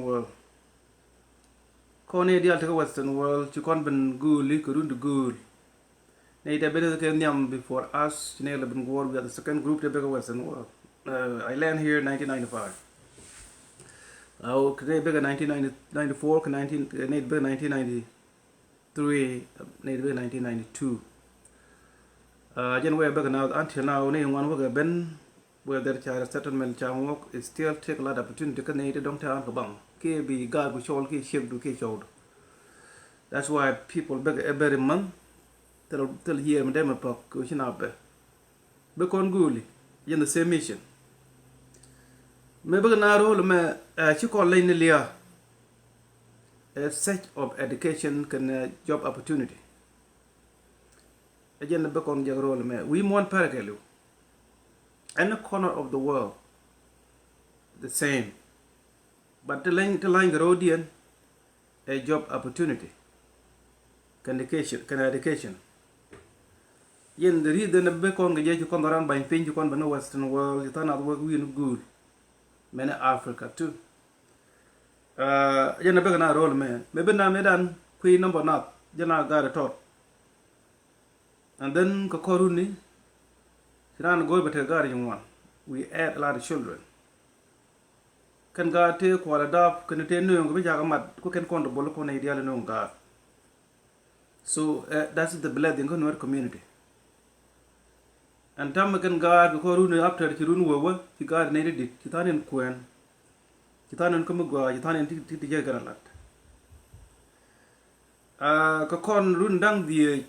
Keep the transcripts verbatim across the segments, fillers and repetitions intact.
World. Kɔn ni dial ti kä Western World, ci kɔn ben gul, i kɛ run di gul. Ni dee ben kɛ nhiam before us, ci ni lɛ ben guɔr, we are the second group ti ben kɛ Western World. Uh, I land here nineteen ninety-five. Aw, kɛ ni ben kɛ nineteen ninety, ninety-four, kɛ nineteen, kɛ ni ben nineteen ninety-three, ni ben nineteen ninety-two. Uh, jɛn wee ben kɛ now, until now, ni ŋuan wee kɛ ben, whether ca resettlement ca ŋuɔk, it still take a lot of opportunity kä nɛy ti dɔ̱ŋ te an kɛ baŋ kiɛ bi gaat ku cɔl kiɛ ciekdu kiɛ cɔwdu. That's why people bek every month thil, thil year mi dee mi pɔk kɛ ci na bɛ. Bi kɔn guuli, yɛn the same mission. Mi bek na ro̱o̱l mɛ, eh, ci kɔn leny ni lia̱a̱, eh, search of education kɛnɛ, eh, job opportunity. Ɛ jɛn bɛ kɔn jɛ ro̱o̱l mɛ wi̱i̱ muɔ̱ɔ̱n pɛrɛ kɛɛliw. Any corner of the world, the same. But ti lany, ti lany kɛ ro̱o̱diɛn, ɛ job opportunity kɛnɛ education, kɛnɛ education. Yɛn the reason bɛ kɔn kɛ jɛ ci kɔn dhɔran bany piny, ci kɔn bɛ ni Western World, ci than nath wek wi̱i̱ ni guul. Mɛni Africa too. Uh, jɛn a bek na ro̱o̱l mɛ mɛ bi na mɛ dan kui̱ number nath, jɛn a gaat tɔt. And then kɛ kɔr runi, ci ran go̱o̱r bɛ te gaat ji̱ ŋuan. We had a lot of children. Kɛn gaat te kual a dap, kɛn te nööŋ kɛ bi cakɛ mat, ku kɛn kɔn te bol kɔn a idial nööŋ gaat. So, eh, that's the blessing kä Nuer community. And tam kɛn gaat kɛ kɔn runi after ci run wewä, ci gaat nɛy ti dit, ci than in kuɛn, ci than in kä mi gɔaa, ci than in ti, ti, ti jɛ kɛn a lat. Ah, kɛ kɔn run da̱ŋ dhieec,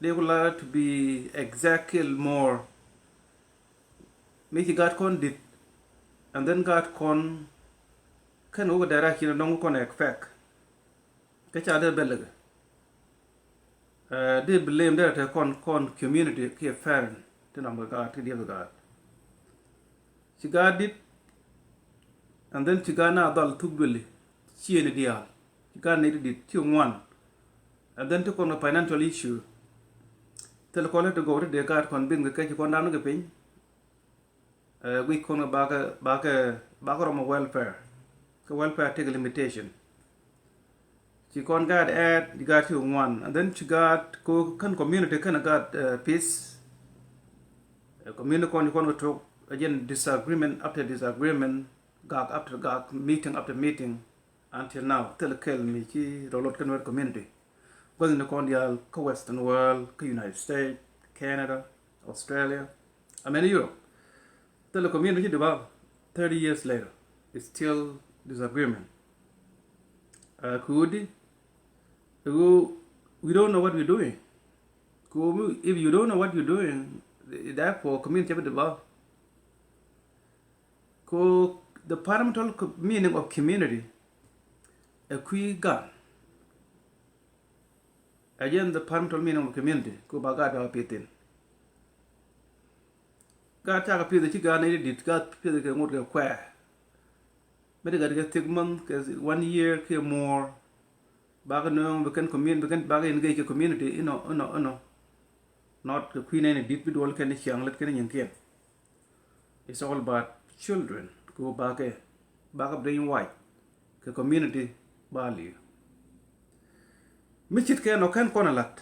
dee ku la to be exactly more. Mi ci gaat kɔn dit, and then gaat kɔn kɛn wä kɛ direction dɔ̱ŋ kɔn expect. Kä ca dee bɛl kɛ, eh, dee blame dee te kɔn, kɔn community kiɛ parent ti nam kɛ gaat, ti diɛth kɛ gaat. Ci gaat dit, and then ci gaat na dhal thuk dueli, ciëëni diaal. Ci gaat nɛy ti dit, ci ŋuan. And then ti kɔn kɛ financial issue. Thil kɔn lɛ ti gɔw ti dee gaat kɔn bin kɛ kɛ ci kɔn dan kɛ piny. Eh, guic kɔn kɛ bakɛ, bakɛ, bakɛ rɔm welfare. Kä welfare tekɛ limitation. Ci kɔn gaat ɛɛt, ci gaat ci ŋuan. And then ci gaat ko kɛn community kɛn gaat, eh, peace. Eh, community kɔn ci kɔn kɛ tok, again, disagreement after disagreement, gak after gak, meeting after meeting. Until now, thil kɛl mi ci rɔ lot kä Nuer community. Gua̱thni kɔn diaal kä Western World, kä United States, Canada, Australia, I mean Europe. Thil community ci develop thirty years later, it's still disagreement. Uh, kudi, we don't know what we're doing. Ku, if you don't know what you're doing, therefore community ci bi develop. Ku the fundamental co-, meaning of community, ɛ kui̱ gan. Again, the fundamental meaning of community, ku ba gaat ba pi̱thin. Gaat cakɛ pi̱th ci gaat nɛy ti dit, gaat pi̱th kɛ ŋot kɛ kuɛɛ. Mi ti gat kɛ six month, kɛ one year, kɛ more. Bakɛ nööŋ, bi kɛn community, bi kɛn bakɛ engage kɛ community inɔ, inɔ, inɔ. Not kɛ kui̱ nɛy ni dit bi duɔl kɛn ni ciaŋ lät kɛn ni nyiŋkiɛn. It's all about children. Kɛ ɣöö bakɛ, bakɛ brainwash kɛ community value. Mi ce̱t kɛn ɔ kɛn kɔn a la̱t.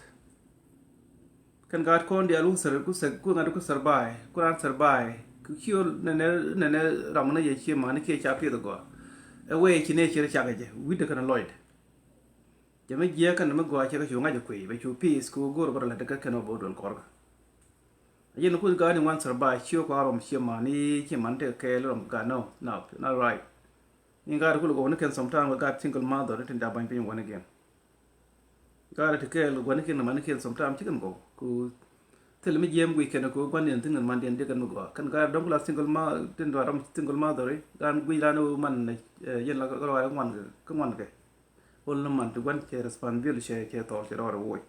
Kɛn gaat kɔn diaal ku thɛr, ku thɛr, ku ŋa̱t ku thɛr ba̱a̱y, ku raan thɛr ba̱a̱y. Ku ciö nɛnɛ, nɛnɛ ram ni yɛ cie mani kiɛ ca pieth gɔaa. Ɛ wee ci nɛ ci rɛ cakɛ jɛ wi̱cdɛ kɛn a lɔcdɛ. Jɛ mi jiɛɛk kɛn mi gɔaa cɛ kɛ cu ŋa̱c ɛ kuiy bɛ cu peace ku go̱o̱r bä rɛ lät kɛ kɛn ɔ bä duel kɔrkä. A yɛn ku gaat ni wan thɛr ba̱a̱y ciö kua rom cie mani, cie mani tekɛ kɛɛl rom gaat, no, no, not right. Ni gaat kul gɔw ni kɛn sometime kɛ gaat single mother ni tin da bany piny wani gɛn. Gaat ti kɛɛl wani kɛn mani kɛn sometime ci kɛn gɔw. Ku thil mi jiɛm guic kɛn ku guan diɛn thin kɛn man diɛn diɛ kɛn mi gɔw. Kɛn gaat dɔŋ kula single ma-, tin dua dɔŋ single mother ri. Gaat guic ran wu man, eh, yɛn la kɛ rɔɔy ŋuan kɛ, kɛ ŋuan kɛ. Wol ni man ti guan cɛ responsibility cɛ, cɛ thɔɔl cɛ rɔɔd woc.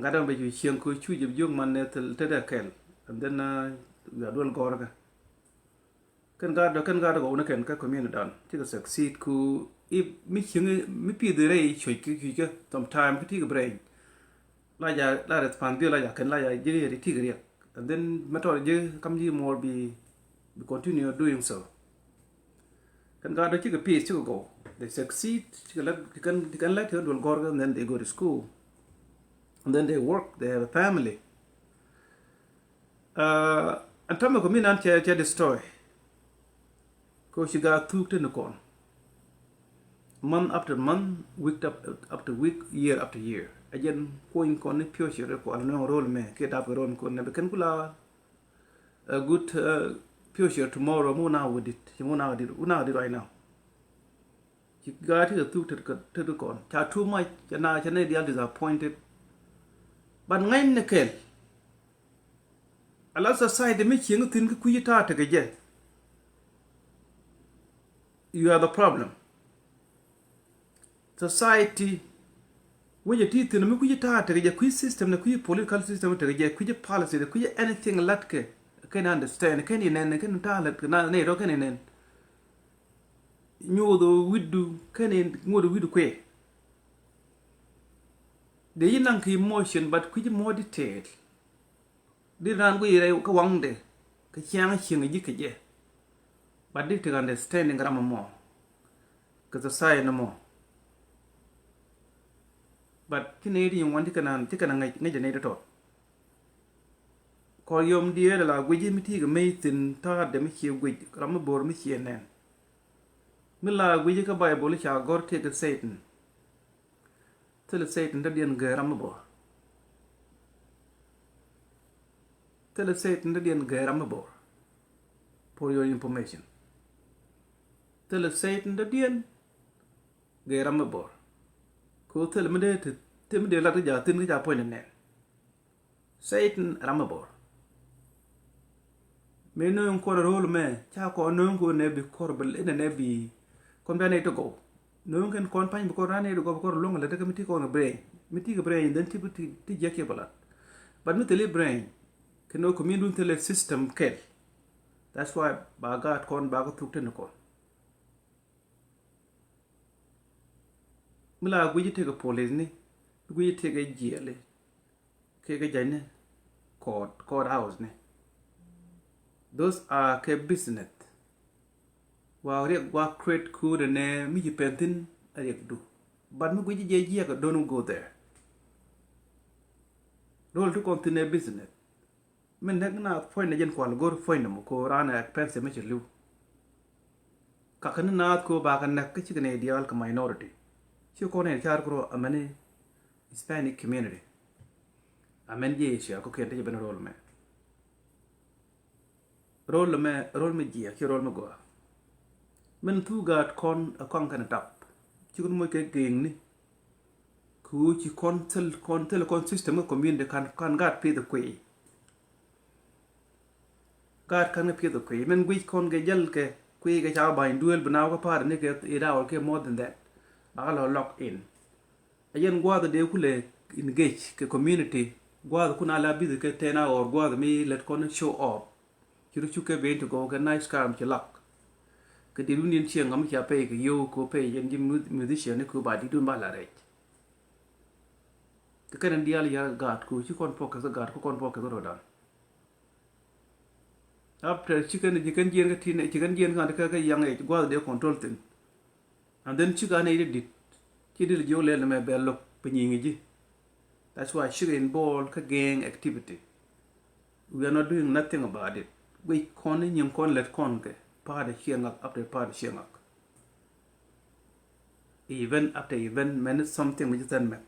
Gat dɔŋ bɛ cu cieŋ ku cu jɛ bi jiök man ni thil te dee kɛl. And then, uh, we are dual gɔr kɛ. Kɛn gaat dɔ, kɛn gaat dɔ gɔw ni kɛn kä community dan. Cikɛ succeed ku if mi cieŋ mi pieth rɛy cuc ki cuc kɛ sometime ki tikɛ brain. La ja, la responsibility la ja kɛn la ja ji̱ riɛk ti tikɛ riɛk. And then mɛ tɔt ji̱ kam ji̱ more bi, bi continue doing so. Kɛn gaat dɔ cikɛ peace, cikɛ gɔw. They succeed, cikɛ lät, ci kɛn, ci kɛn lät, ci kɛn duel gɔrkä, and then they go to school. And then they work, they have a family. Uh, ɛn täämɛ kɔ mi nan cɛ, cɛ destroy. Kɛ ci gaat thuk tin kɔn. Month after month, week after, after week, year after year. Ɛ jɛn kuɔny kɔn ni future kɔ ala nɔŋ rol mɛ, kiɛ dap kɛ rol kɔn nɛ bɛ kɛn kula a good, uh, future tomorrow, mi wun a wä dit, ci mi wun a wä dit, wun a wä dit right now. Ci gaat ti kɛ thuk ti kɛ, ti kɔn. Ca too much, ca na, ca nɛ dial disappointed. But ŋa̱cnɛ kɛl. Ala society mi cieŋ thi̱n kä kui̱ ta̱a̱ tekɛ jɛ. You are the problem. Society wecɛ ti thi̱n mi kui̱ ta̱a̱ tekɛ jɛ, kui̱ system ni, kui̱ political system tekɛ jɛ, kui̱ policy ni, kui̱ anything lat kɛ, kɛn understand, kɛn inɛn, kɛn ta̱a̱ lat kɛ na, nɛ rɔ kɛn inɛn. Nyuuth wi̱du, kɛn in ŋuɔt wi̱du kuɛ. Dee yi naŋ kɛ emotion, but kui̱ more detail. Di raan guic rɛy kä waŋdɛ, kä ciaŋ cieŋ ji̱ kɛ jɛ. But di tek understanding ram mɔ, kɛ society mɔ. But ci nɛy ti nyin wan ci kɛn a, ci kɛn a ŋäc, ŋäc a nɛy ti tɔt. Kɔr yom diee la guic mi ti kɛ mey thi̱n ta̱a̱dɛ mi cie guic, ram mi bo̱r mi cie nɛn. Mi la guic kä Bible ca gɔr tëë kɛ Satan. Thilɛ Satan dɔ̱diɛn gɛ ram mi bɔr. Thilɛ Satan dɔ̱diɛn gɛ ram mi bɔr. For your information. Thilɛ Satan dɔ̱diɛn gɛ ram mi bɔr. Ko thilɛ mi dee ti, ti mi dee lat kä ja thin kä ja puɔ̱ny nɛn. Satan ram mi bɔr. Mëë nööŋ kɔn ro̱o̱l mɛ, ca kɔn nööŋ kɔn nɛ bi kɔr bi inɛ nɛ bi kɔn bia nɛ ti gɔw. Nööŋ kɛn kɔn pa̱ny bi kɔr ran nɛ ti gɔw bi kɔr luɔ̱ŋ lɛ tekɛ mi ti kɔn kɛ brain. Mi ti kɛ brain, then ti bi ti, ti jiɛk kiɛ bɛ lat. But mi thil i̱ brain, kɛ nööŋ kɛ mi dun thilɛ system kɛl. That's why ba gaat kɔn ba kɛ thuk teni kɔn. Mi la guic tekɛ police ni, guic tekɛ jiɛli, kɛ kɛ jany ni, court, court house ni. Those are kɛ business. Wa riɛk wa create kuudɛ nɛ mi ci pɛn thin a riɛk du. But mi guic jɛ jiɛk, don't go there. Rol ti kɔn thin ɛ business. Min näk naath puɔ̱nydɛ jɛn kual go̱r puɔ̱nydɛ mɔ ko raan ɛ expensive mi ci li̱w. Kakä ni naath ko bakɛ näk kä cikɛ nɛy diaal kɛ minority. Ci kɔn in car kuro amäni Hispanic community. Amɛn jiɛ Asia ko kiɛn ti ci ben rol mɛ. Rol mɛ, rol mɛ jiɛ, ci rol mɛ gɔaa. Min thuk gaat kɔn a kɔaŋ kɛn tap. Ci kɔn moc kɛ geŋni. Kɛ ɣöö ci kɔn thil, kɔn thil kɔn system kä community kan, kan gaat pieth kuiy. Gaat kan kɛ pieth kuiy. Min guic kɔn kɛ jäl kɛ kuiy kɛ ca ba̱ny duel bi naaw kä pa̱a̱t ni kɛ eight hour kɛ more than that. Ba kä lɔ lock in. A yɛn gua̱a̱th dee kulɛ engage kɛ community. Gua̱a̱th kun a la busy kɛ ten hour gua̱a̱th mi lät kɔn show off. Ci rɔ cuk kɛ ben ti gɔw kɛ nice car mi ci lak. Kɛ diet wun in cieŋ ŋa mi cia pay kɛ yio̱w ko pay yɛn ji̱ mu-, musician ni ko ba diet wun ba la rɛc. Kɛ kɛn in diaal yar gaat ko ci kɔn focus gaat ko kɔn focus rɔ dan. After ci kɛn, ci kɛn jiɛn kä tin, ci kɛn jiɛn kä kɛ, kɛ young age, gua̱th dee control thin. And then ci kɛn age dit, ci dit jiök lɛl mɛ bɛ lo̱k bɛ nyiŋ ji̱. That's why ci kɛ involve kä gang activity. We are not doing nothing about it. Guic kɔn ni nyiŋ kɔn lät kɔn kɛ pa̱a̱t ciɛ ŋak, after pa̱a̱t ciɛ ŋak. Event after event, many something mi ci thɛn mɛk.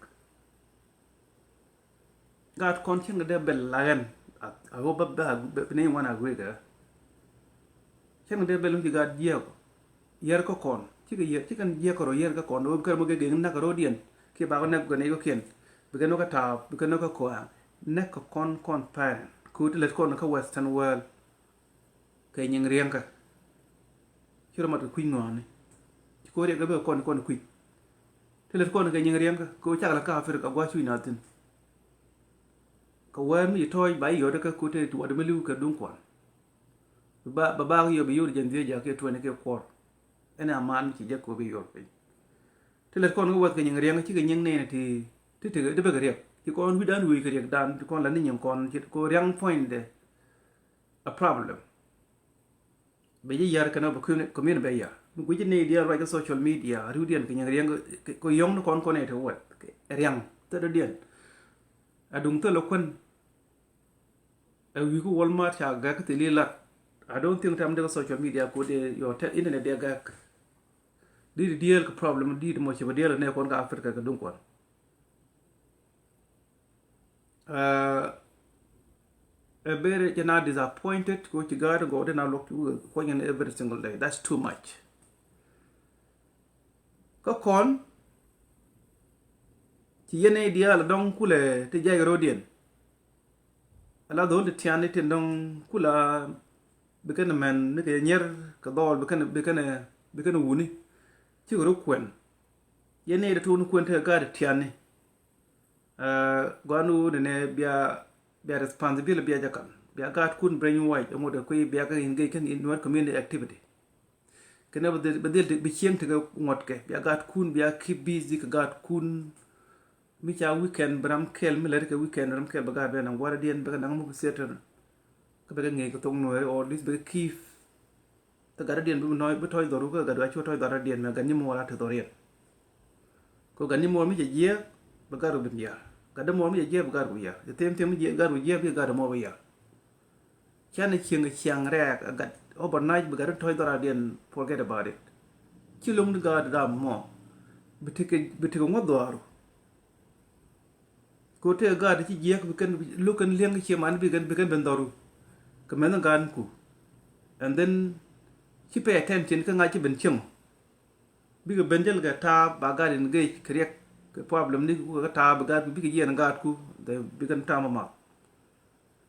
Gaat kɔn cieŋ dee bɛl la ɣɛn. I, I hope bä, bä, bä, ni wan agree kɛ. Cieŋ dee bɛl mi ci gaat jiɛk. Yɛr kä kɔn. Cikɛ yɛr, cikɛ jiɛk kɛ rɔ yɛr kä kɔn. Wä bi kɛr mɔ gɛ gɛŋ näk kɛ rɔ diɛn. Kiɛ bakɔ näk kɛ nɛy kɔ kiɛn. Bikɛ nɔ kä taap, bikɛ nɔ kä kɔaŋ. Näk kɛ kɔn, kɔn parent. Kɛ wä ti lät kɔn kä Western world. Kɛ nyiŋ riɛŋkä. Ci rɔ mat kɛ kui̱ ŋɔaani. Ci ko̱ riɛk kɛ bɛ kɔn, kɔn kui̱. Ti lät kɔn kɛ nyiŋ riɛŋkä. Kɛ wä cak la kä Africa gua̱c cuc na thi̱n. Kɛ wäär mi ci tɔɔc ba i̱ yɔt kä ko̱ te ti wat mi li̱w kɛ duŋ kuan. Ba, ba, ba yɔt bi yɔt jɛn dhiec jakä tuɛn kɛ kuɔr. Ɛn a man mi ci jɛ ko̱ bi yɔt piny. Ti lät kɔn kä wäth kɛ nyiŋ riɛŋkä cikɛ nyiŋ nɛn ti, ti, ti, ti bɛ kɛ riɛk. Ci kɔn wi̱dan wi̱i̱ kɛ riɛk dan, ti kɔn la ni nyiŋ kɔn, ci kɔn riɛŋ puɔ̱nydɛ. A problem. Bɛ ji̱ yar kɛn bɛ kui̱n, community bɛ yar. Mi gui̱ci ni diɛl ruac kä social media, riwdiɛn kɛ nyiŋ riɛŋ kɛ yɔ̱ŋ ni kɔn kɔn ɛ te wɛth. Riɛŋ thil dɔ̱diɛn. A duŋ thil kuän. A wi̱i̱ kä Walmart ca gɛk kä thil i̱ lat. I don't think tam dee kä social media ko dee yɔ te internet dee gɛk. Di di diɛl kɛ problem di di mɔ ci bä diɛl ne kɔn kä Africa kɛ duŋ kɔn. Ɛ beri jɛ na disappointed ko ci gaat gɔw di na luɔk ci wä kuɔnyɛ ni every single day. That's too much. Kä kɔn ci yɛn i̱ diaal dɔŋ kulɛ ti jay ro̱diɛn. Ala dhol ti tiani tin dɔŋ kula bikɛn mɛn ni kɛ nyier kɛ dhɔl bikɛn bikɛn bikɛn wuni. Cikɛ ro kuɛn. Yɛn i̱ di tuun kuɛn ti kɛ gaat tiani. Guan wuni ni bia bia responsibility bia jakan bia gaat kun brainwash ɛŋut ɛ kui̱ bia kä in gay kɛn in nuɛr community activity. Kɛnɛ bɛ dhil bɛ dhil bi cieŋ tekɛ ŋuɔ̱tkɛ bia gaatkun bia keep busy kɛ gaatkun. Mi ca weekend bi ram kɛl mi lɛt kɛ weekend bi ram kɛl bɛ gaat bɛ naŋ gua̱rä diɛn bɛ kɛ naŋ mi bi theater. Kä bɛ kɛ ŋi̱i̱c kɛ thok nuɛɛri or this bɛ kɛ keep. Kä gatdä diɛn bi nɔc bi tɔc dhɔru kä gatdu a cuɔ tɔc gatdä diɛn mɛ gat nyi muɔɔr a te dhɔriɛn. Ko gat nyi muɔɔr mi cɛ jiɛɛk bɛ gatdu bin yar. Gatdä muɔɔr mi cɛ jiɛɛk bɛ gatdu yar. The same thing mi jiɛɛk gatdu jiɛɛk bi gatdä muɔɔr bi yar. Canɛ cieŋ ciaŋ rɛɛk a gat overnight bi gat in tɔc dhɔra diɛn forget about it. Ci loŋ ni gaat ram mɔ bi tekɛ bi tekɛ ŋuɔth dhɔaru. Ko tekɛ gaat ci jiɛk bi kɛn luk kɛn liɛŋ cie man bi kɛn bi kɛn ben dhɔru. Kɛ mɛn gaat ku and then ci pay attention kä ŋa̱c ci ben cieŋ. Bikɛ ben jäl kɛ taap ba gat in gec kɛ riɛk kɛ problem ni ku kɛ taap bi gat ku bikɛ jiɛn gaat ku bi kɛn taap ma math.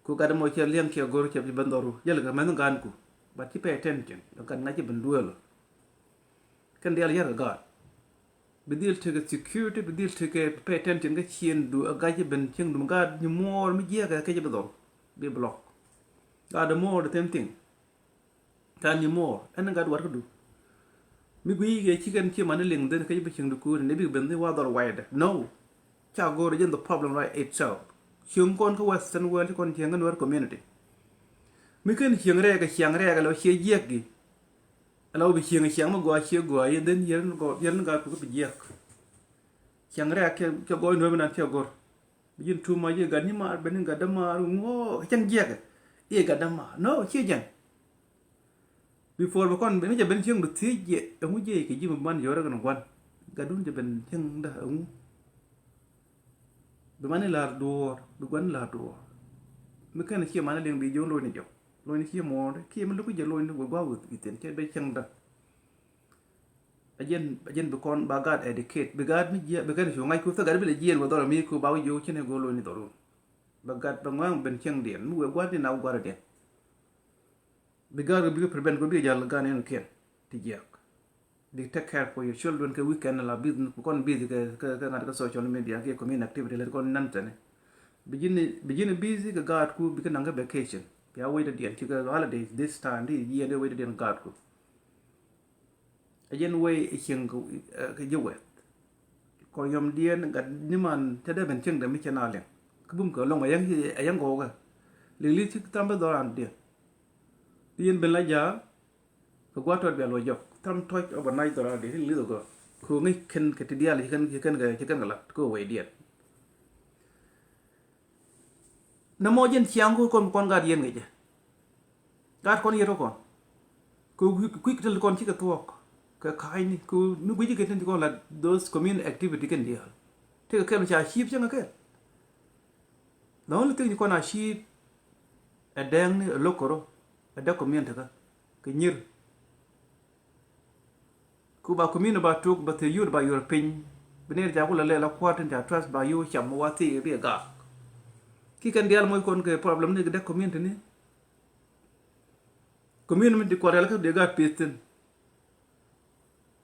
Ku gat mɔ cɛ liɛŋ cɛ gor cɛ bi ben dhɔru jäl kɛ mɛn gan ku. But ci pay attention lɔ gat ŋa̱c ci ben duel. Kɛn dial yar kɛ gat bi dhil tekɛ security bi dhil tekɛ pay attention kɛ cien du a gat ci ben cieŋ dum gat ni muɔɔr mi jiɛk kɛ kɛ ci bi dhɔru bi block. Gat muɔɔr the same thing. Kan ni muɔɔr ɛn gat wat kä du. Mi guiy kɛ ci kɛn ci man ni liŋ dhin kɛ ci bi cieŋ du kuuri ni bi ben dhi wa dhɔr wayda no. Ca go̱o̱r jɛn the problem right itself. Cieŋ kɔn kä western world ci kɔn cieŋ kä nuɛr community. Mi kɛn cieŋ rɛɛk kɛ ciaŋ rɛɛk kɛ lɔ cie jiɛk gi. Ala wä bi cieŋ ciaŋ mi gɔaa cie gɔaa yɛn dhin yɛn gɔaa yɛn gaat ku kä bi jiɛk. Ciaŋ rɛɛk kɛ gɔɔy nuɛr mi nan cie gɔr. Bi ji̱n tuum ma ji̱ gat ni maar ben ni gat dämaar ŋuɔ cɛn jiɛkɛ. I̱ gat dämaar no cie jɛn. Before bɛ kɔn ben mi jɛ ben cieŋ bi thiec jɛ ɛŋu jiɛ kɛ ji̱ mi man yɔrɛ kɛn guan. Gat dun jɛ ben cieŋ dä ɛŋu. Bi man ni la̱r duɔɔr bi guan ni la̱r duɔɔr. Mi kɛn cie man ni liŋ bi jiɔn lo̱c ni jɔk lo̱c ni cie muɔɔr kiɛ mi luk jɛ lo̱c ni wä gua̱ wä bi thiɛn cɛ ben cieŋ dä. A jiɛn a jiɛn bi kɔn ba gat educate bi gat mi jiɛ bi kɛn cu ŋa̱c ku thä gat bi lɛ jiɛn wä dhɔr mi ku ba wä jiɔ cin ɛ go̱o̱l lo̱c ni dhɔrun. Bɛ gat bɛ ŋɔaŋ ben cieŋ diɛn mi wëë gua̱t diɛn a wä gua̱t diɛn. Bi gat bikɛ prevent kɛ bikɛ jal gan in kiɛn ti jiak. Bi take care for your children kɛ weekend la busy kɔn busy kɛ kɛ kɛ ŋa̱t kɛ social media kɛ community activity lɛ kɔn nan tɛni. Bi ji̱n bi ji̱n busy kɛ gaat ku bikɛ naŋ kɛ vacation bia wecdɛ diɛn ci kɛ holidays this time di yiëë di wecdɛ diɛn gaat ku. A jɛn wee ɛ cieŋ kɛ ji̱ wɛth. Kɔn yɔm diɛn gat ni man te dee ben cieŋ dee mi cɛ na liŋ kä bum kɛ lɔŋ a yɛn a yɛn gɔɔkɛ. Liŋ li̱th ci tham bi dhɔran diɛn. Di yɛn ben la ja̱a̱ kɛ gua̱a̱t tɔt bia luɔ jɔk tham tɔc ɔ ba nac dhɔran diɛn liŋ li̱th ɔ gɔɔ. Kɛ ŋi̱c kɛn kɛ ti diaal ci kɛn ci kɛn kɛ ci kɛn kɛ lat kɛ wee diɛn. Nɛ mɔ jɛn ciaŋ ku kɔn kɔn gat yɛn kɛ jɛ. Gat kɔn yet kɔn. Ku kui̱ tel kɔn cikɛ thuɔk kɛ ka̱a̱cni ku mi gui̱ci kɛ tin ci kɔn la those community activity kɛn diaal. Tekɛ kɛl ca ciip cäŋ kɛ kɛl. The only thing ci kɔn a ciip ɛ dɛŋni ɛ lo̱k kärɔ ɛ dɛk community kä kɛ nyir. Ku ba community ba tuk ba thiec yut ba yuɔr piny. Bi nɛy ca ku la lɛl a kua̱r tin ca trust ba yio̱w cam wa thiec bi gaak. Ki kɛn diaal moc kɔn kɛ problem ni kɛ dek community ni. Community mi ti kua̱r rial kä dee gaat pith thin.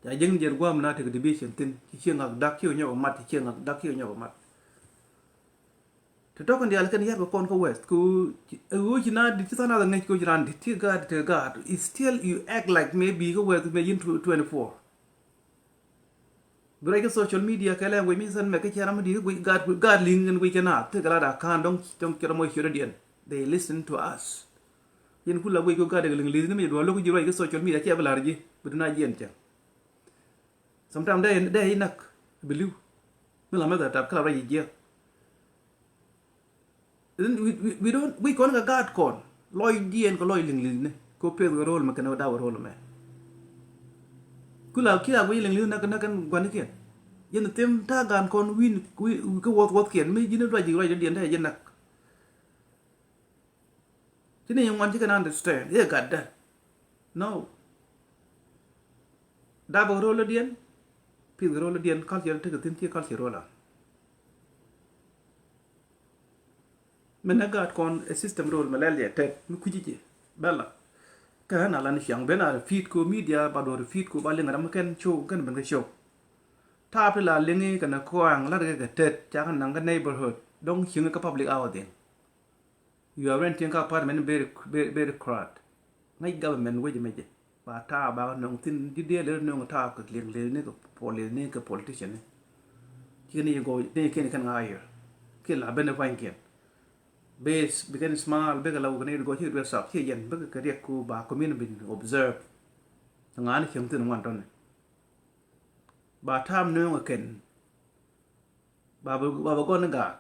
Ca jiäkni jɛn gua̱a̱m na tekɛ division thin ci cieŋ ŋak dak ci kɛ nyɔk ɛ mat ci cieŋ ŋak dak ci kɛ nyɔk ɛ mat. Ti tɔk in diaal kɛn yar kɛ kɔn kä west ku ɛ ɣöö ci na dit ci than a ŋäc kɛ ɣöö ci na dit ci gaat ti gaat is still you act like maybe kä west mɛ yin twenty four. Bi rɛc kä social media kɛ lɛ wec mi ci than mɛ kä ci ram mi di kä guic gaat gaat liŋ kɛn guic kɛn a ti kɛ la da kan dɔŋ dɔŋ ci ram wec ciöt diɛn they listen to us. Yɛn ku la guic kɛ gat dek liŋ li̱th ni mi duɔl lo̱k ji̱ ruac kɛ social media, ciɛ bi la̱r ji̱ bi dun a jiɛn cäŋ. Sometimes dee, dee inak bi li̱w. Mi la mɛth a tap kɛ la ruac ji̱ jiɛk. Then we, we, we don't, guic kɔn kɛ gaat kɔn lɔcdiɛn kɛ lɔc liŋ li̱thni kɛ peth kɛ rol mɛ kɛn wä dap kɛ rol mɛ. Ku la kiɛ la guic liŋ li̱th nak, nak kɛn gua̱nikiɛn. Yɛn them ta̱a̱ gaan kɔn wi̱n, wi̱n kɛ wuɔth wuɔthkiɛn mi ji̱n ruac ji̱ ruac dɔ̱diɛn dee ji̱ nak. Ci ni ŋuan ci kɛn understand i̱ gatdä. No. Dap kɛ rol dɔ̱diɛn, pith kɛ rol dɔ̱diɛn, culture tekɛ thi̱n ci culture rol an. Min nɛ gaat kɔn ɛ system rol mɛ lɛl yɛ tɛt mi kui̱ci ci bɛla. Kɛ ɣän a lan ciaŋ ben a repeat ko media ba duɔ repeat ko ba liŋ ram kɛn show kɛn ben kɛ show. Taap ti la liŋi kɛn ɛ kɔaŋ lat kɛ kɛ tɛt ca kɛ naŋ kɛ neighborhood dɔŋ cieŋ kɛ public housing. You are renting ka apartment very, very, very crowd. Ŋäc government wec mecɛ ba ta̱a̱ ba nöŋ thi̱n ji̱ diɛɛl ri nöŋ ta̱a̱ kɛ liŋ liŋni kɛ pol liŋni kɛ politician ni. Ci ni gɔw ni kɛn kɛn ŋa̱ yir kiɛ la ben ɛ pua̱nykiɛn. Bes bi kɛn small bikɛ la wuk ni gɔw ci duet sap ci yɛn bikɛ kɛ riɛk ku ba community bin observe. Ŋa̱ ni cieŋ thi̱n ŋuan tɔni ba ta̱a̱ nöŋ ɛ kɛn. Ba bɛ, ba bɛ gɔn ni gaat.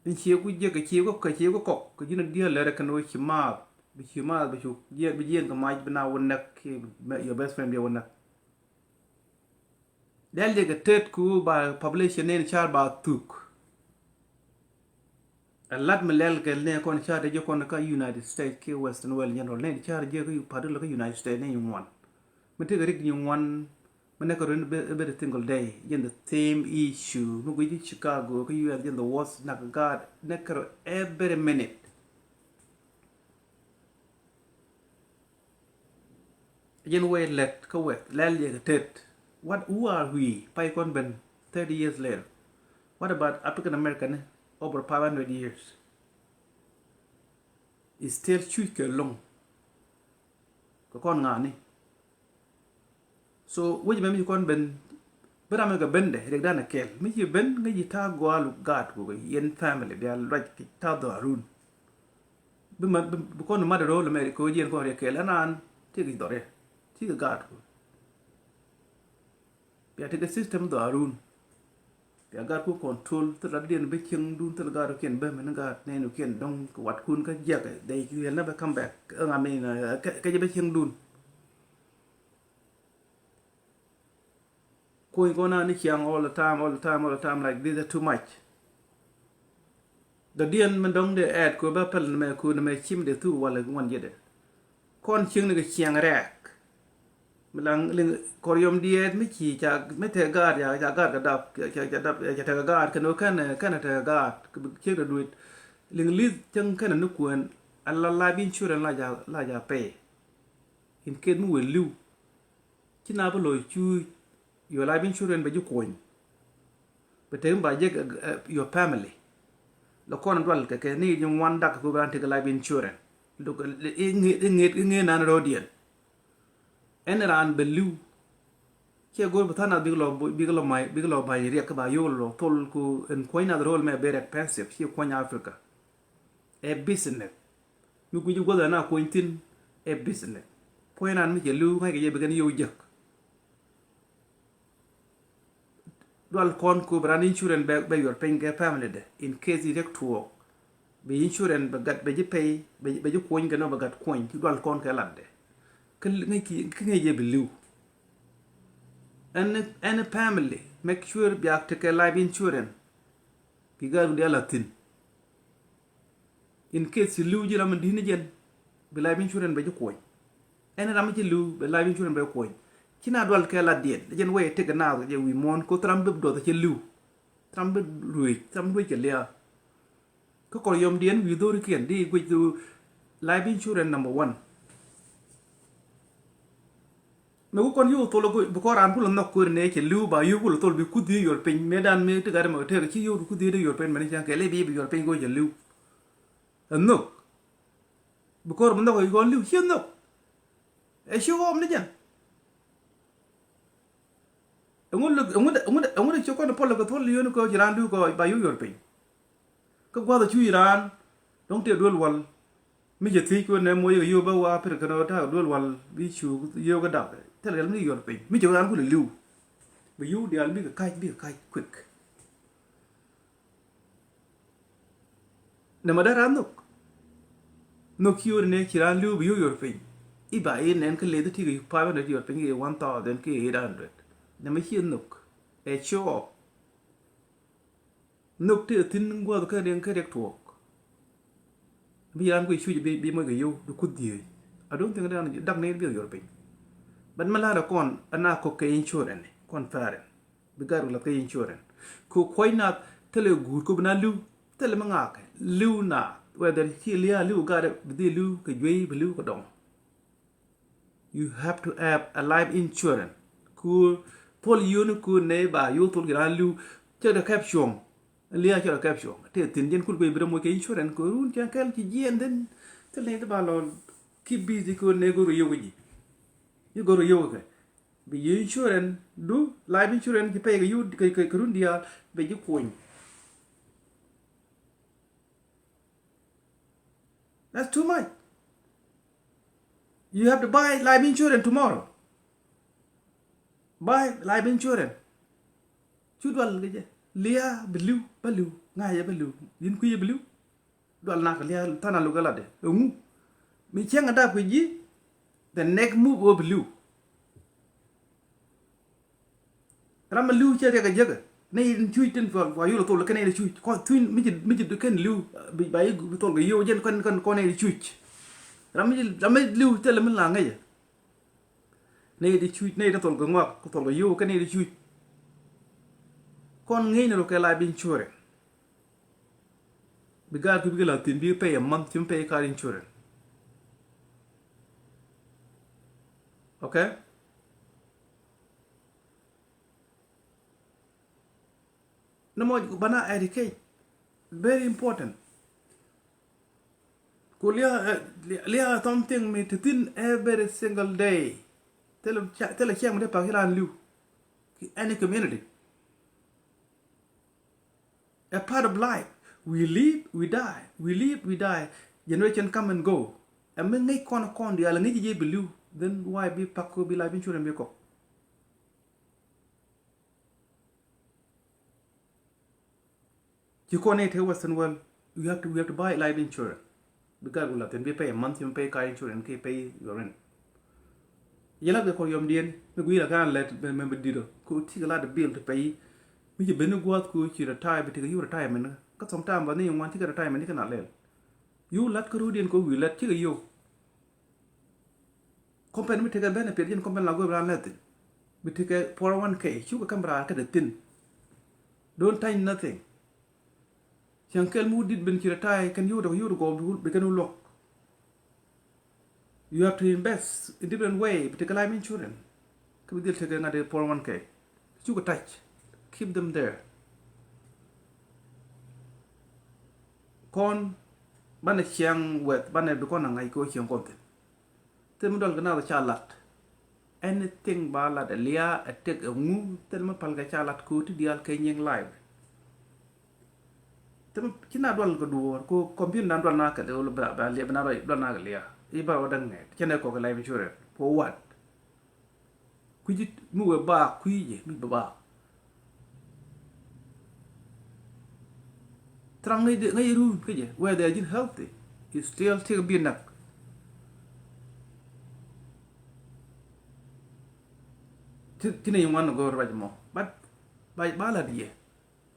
Ni cie ku jiɛk kɛ cie ku kɛ cie ku kɔk kɛ ji̱n a di̱i̱l lɛr kɛn wä ci maath bi ci maath bi cu jiɛn bi jiɛn kɛ mac bi na wä näk kiɛ your best friend bi wä näk. Dial jiɛk kɛ tet ku ba population ni car ba thuk. Ɛ lat mi lɛl kɛ ni kɔn car dee jiɛ kɔn kä United States kiɛ Western world general ni car jiɛ kä particular kä United States ni ŋuan. Mi tekɛ rik ni ŋuan. Mi näk kɛ run every single day jɛn the same issue. Mi guic ji̱ Chicago kä U S jɛn the worst näk gaat näk kɛ run every minute. Jɛn wee lɛt kä wɛth lɛl yɛ kɛ tet. What, who are we? Pay kɔn ben thirty years later. What about African American ni over five hundred years? Is still cuc kɛ loŋ. Kɛ kɔn ŋa̱a̱ni. So wec mɛ mi ci kɔn ben bi ram mi kɛ ben dɛ riɛk dan a kɛl mi ci ben ŋäc yi ta̱a̱ gua̱a̱lu gaat kukɛ yɛn family bia ruac kɛ ta̱a̱ dhɔaarun. Bi ma bi kɔn mat rol mɛ kɛ wec yɛn kɔn riɛk kɛl ɛn an ti kɛ dhɔriɛ ti kɛ gaat ku. Bia tekɛ system dhɔaarun. Bia gat ku control thil rat diɛn bi cieŋ dun thil gat kiɛn bä mɛn gat nɛn kiɛn dɔŋ kɛ wat kun kä jiɛk they will never come back. Ŋa mi kɛ jɛ bi cieŋ dun. Kuny kɔn an ni ciaŋ all the time, all the time, all the time like this are too much. Dɔ̱diɛn mi dɔ̱ŋ dee ɛɛt kɛ bä päl ni mɛ kɛ ni mɛ cim dee thuk walɛ ŋuan jiɛdɛ. Kɔn cieŋ ni kɛ ciaŋ rɛɛk. Mi laŋ liŋ kɔr yɔm diɛɛt mi ci ca mi tɛk gaat ya ca gaat kɛ dap ca ca dap ca tɛk gaat kɛ ni kɛn kɛn tɛk gaat kɛ bi cieŋ dee duet. Liŋ li̱th cäŋ kɛn ni kuɛn a la life insurance la ja la ja pay. In case mi wëë li̱w ci na bi lɔ cuuc your life insurance bɛ ji̱ kuɔny. Bɛ tek mi ba jek your family. Lɔ kɔn dual kɛ kɛ ni ji̱ ŋuan dak kɛ ku bi ran tek life insurance. Lɔ iŋet iŋet nan rɔɔdiɛn. Ɛn ran bɛ li̱w. Ciɛ go̱o̱r bi tha̱a̱ŋ nath bikɛ lɔ bikɛ lɔ ma̱c bikɛ lɔ ba̱ny riɛk kä ba yol lɔ thol ku ɛn kuɔ̱ny nath rol mɛ very expensive ciɛ kuɔ̱ny Africa. Ɛ business. Mi guic guɔth ɛn a kuɔny thi̱n ɛ business. Puɔ̱ny ran mi cɛ li̱w ŋa̱ckɛ jɛ bi kɛn yio̱w jek. Dual kɔn ku bi ran insurance bɛ bɛ yuɔr piny kɛ family dɛ in case yi riɛk tuɔɔk. Bi insurance bɛ gat bɛ ji̱ pay bɛ ji̱ kuɔny kɛ nɔ bɛ gat kuɔny ci dual kɔn kɛ lat dɛ. Kä ŋäc ki kä ŋäc jɛ bi li̱w. Any any family make sure biak tekɛ life insurance. Bi gaat wun diaal a thi̱n. In case ci li̱w ji̱ ram in di̱t ni jɛn bi life insurance bɛ ji̱ kuɔny. Ɛn ram ci li̱w bɛ life insurance bɛ kuɔny. Ci na dual kɛ lat diɛn jɛn wee tek naath jɛ wi̱i̱ muɔ̱ɔ̱n koth ram bi duɔth ci li̱w. Ram bi ruec ram ruec kɛ lia̱a̱. Kä kɔr yɔm diɛn wi̱i̱ dhorikiɛn di guic life insurance number one. Mɛ ku kɔn yio̱w thol bi kɔn raan kulɛ nhɔk kueer nɛ cɛ li̱w ba yio̱w kulɛ thol bi kuth dhiec yuɔr piny mëë dan mëë ti gat mɛ kɛ tëëk ci yio̱w kuth dhiec di yuɔr piny mɛ ni cäŋ kɛ lɛ bi bi yuɔr piny go̱o̱c cɛ li̱w. Ɛ nhök. Bi kɔn bi nhɔk kɔn li̱w ciɛ nhök. Ɛ ci ɣɔɔm ni jɛn. Ɛŋu lɛ ɛŋu lɛ ɛŋu lɛ ci kɔn pɔl kɛ thol yio̱w ni kɛ ci raan li̱w kɛ ba yio̱w yuɔr piny. Kä gua̱th a cuc raan dɔ̱ŋ tëë duel wal. Mi cɛ thiec kɛ nɛ moc kɛ yio̱w bä wa pir kɛn ɔ ta̱a̱ duel wal bi cu yio̱w kɛ dak. Thil kɛl mi yɔr piny mi cɛ ran kulɛ li̱w. Bi yio̱w diaal bikɛ ka̱c, bikɛ ka̱c quick. Nɛ ma dee ran nhök. Nhök ci ɣöö nɛ ci ran li̱w bi yio̱w yɔr piny. I̱ ba i̱ nɛn kä leth ti kɛ five hundred yɔr piny kɛ one thousand kɛ eight hundred. Nɛ ma ci nhök. Ɛ show off. Nhök tëë thi̱n gua̱th kä riɛŋ kä riɛk tuɔɔk. Bi ran kui̱ cuc bi, bi moc kɛ yio̱w bi kuth dhieec. I don't think dak ni bi yɔr piny. But mi la̱rä kɔn ana kɔk kɛ insurance kɔn parent. Bi gat wä lath kɛ insurance. Kɛ kuɔ̱c naath thilɛ guur kɛ bi na li̱w. Thilɛ mi ŋa̱a̱k li̱w naath. Whether ci lia̱a̱ li̱w gat bi dhil li̱w kɛ juey bi li̱w kɛ dɔŋ. You have to have a life insurance. Ku thol yoni ku ne ba yo thol kira liu. Cɛ da kɛp cuɔŋ. Lia cɛ da kɛp cuɔŋ. Te thin jen kul kwe bira mo ke insurance ko run cɛ kɛl ci jien den. Te le ba lo keep busy ko ne goro yo ji. Yi goro yo ke. Bi yi insurance du life insurance ki pay ke yu ke, ke, ke run dia be ji kuny. That's too much. You have to buy life insurance tomorrow. Buy life insurance. Cu dual kɛ jɛ. Lia bi liu, ba liu. Ŋa̱cɛ ba liu. Yin kui̱ bi liu. Dual nak lia thana luk ɛ latdɛ. Ɛŋu. Mi cieŋ a dap kɛ ji̱. The next move ɔ bi liu. Ram mi li̱w cɛ riɛk a jiäkä. Nɛy tin cuc tin puɔl kua yul a thol kɛ nɛy ti cuc. Kua thuc mi ci, mi ci kɛn li̱w, bi, ba yi bi thol kɛ yio̱w jɛn kɛn, kɛn kɔn nɛy ti cuc. Ram mi, ram mi li̱w thilɛ mi la ŋäcä. Nɛy ti cuc, nɛy ti thol kɛ ŋuak, kɛ thol kɛ yio̱w kɛ nɛy ti cuc. Kɔn ŋäcni rɔ kɛ life insurance. Bi gaat ku bikɛ la thi̱n bikɛ pay a month, ci mi pay car insurance. Okay? Ni mɔ bana educate. Very important. Ku lia, eh, lia, lia something mi ti thin every single day. Thilɛ ca, thilɛ cɛm de pak ilan liu. Ki any community. A part of life. We live, we die. We live, we die. Generation come and go. Ɛ mi ŋäc kɔn kɔn diaal ŋäc jɛ bi liu. Then why bi pak ko bi life insurance bi kɔk? Ci kɔn ni te Western world, you have to, we have to buy life insurance. Bi gat wula thin bi pay a month, you pay car insurance, ki pay your rent. Yɛ lat kɛ kɔr yɔmdiɛn mi gui la kan lɛt mɛ, mɛ bi dit ɔ ko ti kɛ lat bill ti pay. Mi ci ben ni guath ko ci retire, bi ti kɛ yu retirement. Kä sometime ba ni ŋuan ti kɛ retirement ni kɛ na lɛl. Yu lat kä rodiɛn ko wi lat ti kɛ yu. Company mi tekɛ benefit jɛn company la go̱o̱p ran lɛthin. Bi tekɛ four oh one K, cukɛ kɛm raa kä de thin. Don't touch nothing. Cäŋ kɛl mi wut dit ben ci retire kɛn yio̱w dɔk yio̱w dɔk gɔɔp bi kɛn wut luɔk. You have to invest in different way, bi tekɛ life insurance. Kä bi dhil tekɛ ŋa̱t de four oh one K. Cukɛ touch. Keep them there. Kɔn banɛ ciaŋ wɛth banɛ bi kɔn a ŋa̱c kɛ wä ciaŋ kɔn thin. Thil mi dual kɛ nath ca lat. Anything ba lat ɛ liaa ɛ tëk ɛ ŋu, thil mi pal kɛ ca lat kɛ wä ti diaal kɛ nyiŋ life. Thil mi ci na dual kɛ duɔɔr kɛ computer na dual na kɛ liaa ba liaa bi na dual na kɛ liaa. I̱ ba wä da̱ŋ ŋɛt cɛ nɛ kɔk kɛ life insurance for what? Kui̱ci mi wee baak kui̱ci mi bi baak. Thraŋ ŋäc, ŋäc run kä jɛ whether ji̱n healthy, you still take bi näk. Ti, ti ni ŋuan go̱o̱r ruac mɔ. But ba, ba lat yɛ.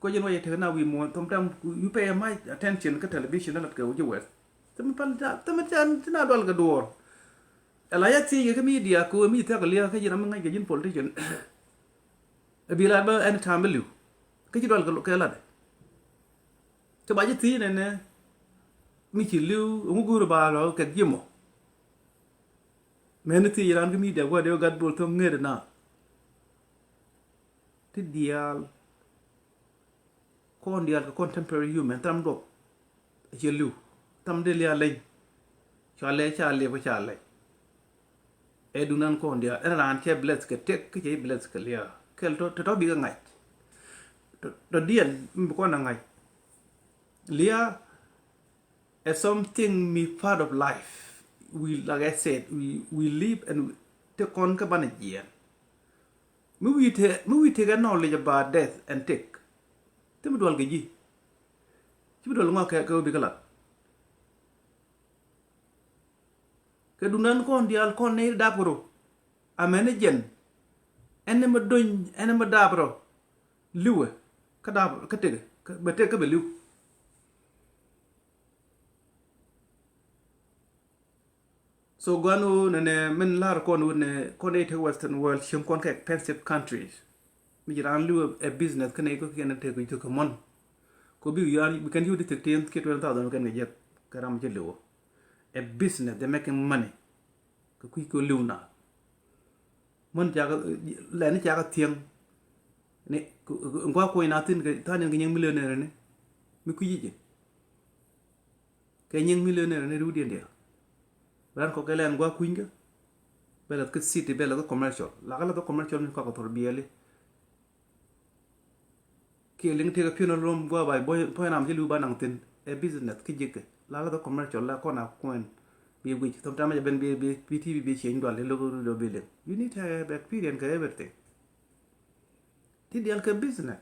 Ko jɛn wa yɛ tek na wi̱i̱ muɔ̱ɔ̱n, sometimes you pay much attention kä television lat kɛ wi̱c wɛth. Thimɛ pal ca, thimɛ ca, ti na dual kɛ duɔɔr. Ala ya thiec kɛ kä media ko mi thiak liak kä ji̱n ram mi ŋa̱c kɛ ji̱n politician. Ɛ bi lat bä anytime bä li̱w. Kä ci dual kɛ lat. Kä ba ji̱ thiec nɛnɛ mi ci li̱w ɛŋu go̱o̱r ba lɔ kɛ ji̱ mɔ. Mɛn ni thiec ran kä media gua̱dɛ gat bol thok ŋet na. Ti diaal. Kɔn diaal kɛ contemporary human thram duɔp. Ciɛ li̱w thram dee liaal leny. Cua lɛ ca liɛp kä ca lɛ. Ɛ dunan kɔn diaal ɛn raan cɛ bless kɛ tëk kä cɛ bless kɛ liaal kɛl tɔ tɔ bikɛ ŋa̱c. Tɔ diɛn mi bi kɔn a ŋa̱c. Liaal It's something mi part of life. We, like I said, we, we live and we, te kɔn kä banɛ jiɛɛn. Mi wi̱i̱ te, mi wi̱i̱ tekɛ knowledge about death and take. Te mi dual kɛ ji̱. Ci bi dual ŋɔak kɛ, kɛ wä bi kɛ lat. Kɛ dunan kɔn diaal kɔn ni dap kɛ ro. Amɛn ni jɛn. Ɛn ni mi dony, ɛn ni mi dap rɔ. Liwɛ. Kä dap, kä tekɛ. Kä, bɛ tek kä bɛ liw. So guan wä nɛnɛ min lar kɔn wä nɛ kɔn ɛ tek Western world cieŋ kɔn kɛ expensive countries. Mi ji̱ raan liw ɛ business kɛn ɛ kɔ kiɛn ɛ tek kɛ jök kɛ mɔn. Kɔ bi yuan bi kɛn yut di thik tin kiɛ twenty thousand kɛn kɛ jek kɛ ram ci liw. Ɛ business, they making money. Kɛ kui̱ kɛ liw na. Mɔn cakɛ lɛni cakɛ thiɛŋ. Ni ŋua kuɔny na thin kɛ thanin kɛ nyiŋ millionaire ni. Mi kui̱ ji̱ ji̱. Kɛ nyiŋ millionaire ni riwdiɛn diaal. Ran kɔ kɛ lɛn gua kui̱nykä. Bɛ lath kä city, bɛ lath kä commercial. Lakä lath kä commercial mi kɔakɛ thor biɛli. Kiɛ liŋ tekɛ funeral home gua ba puɔ̱ny ram ci liw ba naŋ thin. Ɛ business kä ji̱kɛ. Lakä lath kä commercial la kɔn a kuɛn. Bi wi̱c. Sometimes jɛ ben bi, bi, bi T V bi cieŋ dual. Li lo̱k rut bi liŋ. You need to have experience kɛ everything. Ti dial kɛ business.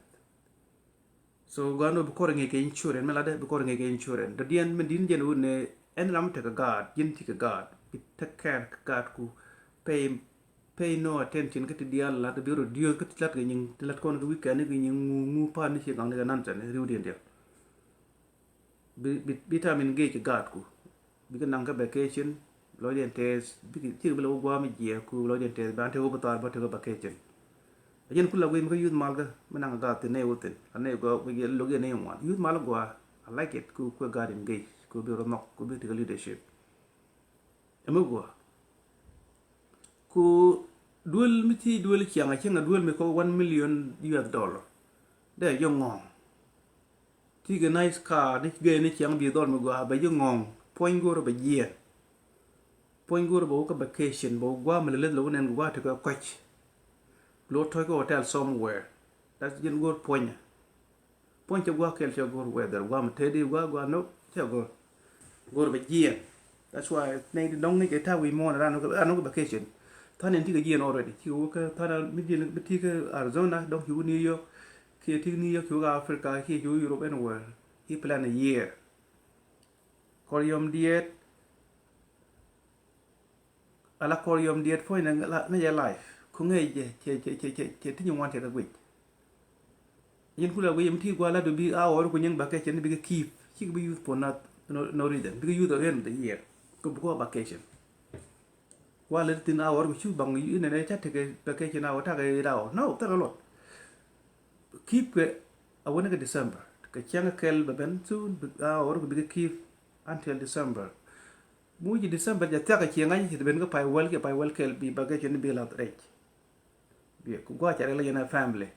So gɔaa ni bi kɔr ŋi̱i̱c kɛ insurance, mi latdɛ bi kɔr ŋi̱i̱c kɛ insurance. Dɔ̱diɛn mi di̱n jɛn wut ni ɛn ram tekɛ gaat, ji̱n ti kɛ gaat, bi take care kɛ gaat ku pay, pay no attention kä ti dial lat, bi rɔ diööth kä ti lat kɛ nyiŋ, ti lat kɔn kɛ weekend kɛ nyiŋ ŋu, ŋu pan ni ci gaŋ ni kɛ nonsense, riwdiɛn dial. Bi, bi, bi tam in gec kɛ gaatku. Bikɛ naŋ kä vacation, lɔcdiɛn tɛth, bikɛ, cikɛ bi lɛ wä gua̱a̱m jiɛɛku, lɔcdiɛn tɛth, ban te wä bi thaar bä te wä vacation. A jɛn kula guiy mi kä youth mal kä, mi naŋ gaat thin nɛy wä thin, a nɛy gɔaa, bi jɛ lo̱k yɛ nɛy ŋuan. Youth mal gua̱a̱, I like it, ku kuɛ gaat in gec, ku bi rɔ nhɔk, ku bi tekɛ leadership. Ɛmɛ guɔ. Ku duel mi ti duel ciaŋ a cieŋ a duel mi kɔ one million U S dollar. Dee jɛ ŋɔŋ. Ti kɛ nice car ni gɛɛ ni ciaŋ bi dhɔl mi gɔaa bɛ jɛ ŋɔŋ. Puɔ̱ny go̱o̱r bɛ jiɛn. Puɔ̱ny go̱o̱r bɛ wä kä vacation bɛ wä gua̱a̱ mi lɛ leth lɛ wä nɛn gua̱a̱ ti kɛ kɔc. Lo tɔc kä hotel somewhere. That's jɛn go̱o̱r puɔ̱nyɛ. Puɔ̱ny cɛ gua̱a̱ kɛl cɛ go̱r weather gua̱a̱ mi tëëdi gua̱a̱ gua̱a̱ no cɛ go̱r. Go̱r bɛ jiɛn. That's why nɛy di dɔ̱ŋ ni kɛ ta̱a̱ wi̱i̱ muɔ̱ɔ̱n ran ran kɛ vacation. Tha̱a̱n in ti kɛ jiɛn already. Ci wä kä tha̱a̱n mi jiɛn mi ti kä Arizona dɔ̱ŋ ci wä New York. Kiɛ ti New York ci wä kä Africa kiɛ ci wä Europe anywhere. He plan a year. Kɔr yɔm diet. Ala kɔr yɔm diet puɔ̱ny ni ŋäc ɛ life. Ku ŋäc jɛ cɛ cɛ cɛ cɛ cɛ ti nyin wan cɛ kɛ guic. Nyin kula guic mi ti gua̱a̱ lat du bi a ɣɔr ku nyin bakɛ cɛ ni bikɛ keep. Cik bi youth puɔ̱n na no, no reason. Bikɛ youth at the end of the year. Ku bi kua vacation. Gua̱a̱ lat thin a ɣɔr ku cu baŋ inɛ nɛ ca tekɛ vacation a ɣɔr takɛ eight hour. No, thil a lot. Keep kɛ a wä ni kɛ December. Kɛ cäŋ kɛl bɛ ben soon a ɣɔr ku bikɛ keep until December. Muci December jɛ thiak a cieŋ a ci ben kä pay wäl kiɛ pay wäl kɛl bi vacation bi lath rɛc. Bi ku gua̱a̱ ca rɛl yɛn a family.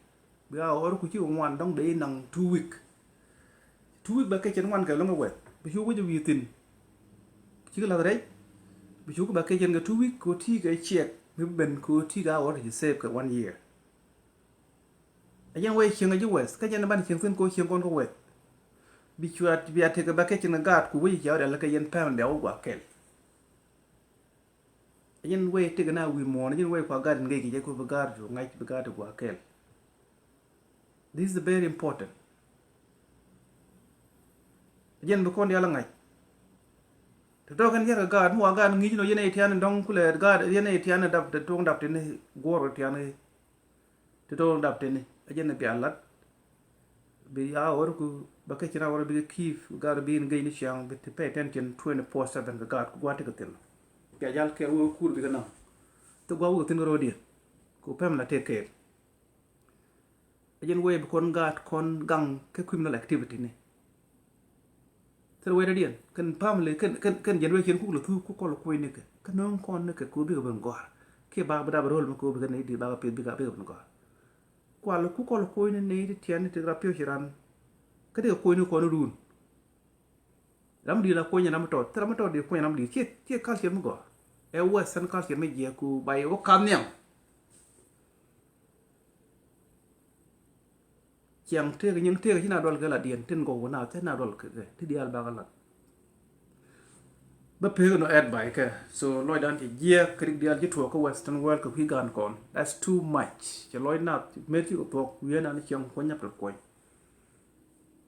Bi a ɣɔr ku ci ŋuan dɔ̱ŋ dee naŋ two week. Two week vacation ŋuan kɛ lo̱ŋ a wɛth. Bi cu wi̱c a wi̱i̱ thi̱n. Ci kɛ lath rɛc. Bi cu kɛ vacation kɛ two week kɛ ti kɛ ciɛk. Mi bi ben kɛ ti kɛ a ɣɔr ci save kɛ one year. A jɛn wee cieŋ a ji̱ wɛth kä jɛn ban cieŋ thi̱n kɛ wä cieŋ kɔn kä wɛth. Bi cua bi a tekɛ bɛ kɛ cieŋ a gaat ku wec cia wä rial kɛ yɛn pɛm bia wä guak kɛl. A jɛn wee tekɛ na wi̱i̱ muɔ̱ɔ̱n a jɛn wee kua gaat in gɛy kɛ jɛ ku bi gaat cu ŋa̱c bi gaat guak kɛl. This is very important. A jɛn bi kɔn dial a ŋa̱c. Te tɔk kɛn yɛr kɛ gaat mi wa gaat ŋi̱i̱c nɔ yɛn a yɛ tian in dɔ̱ŋ kulɛ gaat yɛn a yɛ tian in dap te tuɔ̱ŋ dap tini guɔr kɛ tian in. Ti tɔɔŋ dap tini a jɛn a bia lat. Bi a ɣɔr ku ba kecin a ɣɔr bi kɛ ki̱i̱p gar bi in gec ni ciaŋ bi ti pay attention twenty four seven kɛ gaat ku gua̱a̱t ti kɛ thil. Bia jal kɛɛl wee kur bi kɛ naŋ. Ti gua̱a̱ wee kɛ thin kɛ ro̱o̱diɛn ku pɛm la tëë kɛɛl. A jɛn wee bi kɔn gaat kɔn gaŋ kɛ criminal activity ni. Thil wee dädiɛn kɛn family kɛn kɛn kɛn generation kuk lɛ thuk kuk kɔl kuɔ̱ny nikɛ kɛ no̱o̱ŋ kɔn nikɛ kɛ ɣöö bikɛ ben gɔ̱a̱r. Kiɛ bak bi dap ro̱l mi kɛ ɣöö bikɛ nɛy di bak pith bikɛ bikɛ ben gɔ̱a̱r. Kual kuk kɔl kuɔ̱ny ni nɛy ti tiɛn ni ti rap piɔc ci ran. Kä ti kɛ kuɔ̱ny ni kɔn run. Ram di la kuɔ̱ny ram mi tɔt thil ram mi tɔt di kuɔ̱ny ram di ciɛ ciɛ culture mi gɔ̱a̱r. Ɛ western culture mi jiɛk ku bay wä ka̱n nhiam. Ciaŋ tëëk nyin tëëk ci na dual kɛ la diɛn tin gɔw na cä na dual kɛ kɛ ti diaal bakɛ lat. Bä pek nɔ advice kɛ. So lɔcdan cɛ jiɛk kɛ rik diaal ci tuɔɔk kä Western world kɛ kui̱ gan kɔn. That's too much. Cɛ lɔc nath met ci kɛ thuɔk wi̱i̱ nan cieŋ kuɔny nyap tɔt kuɔny.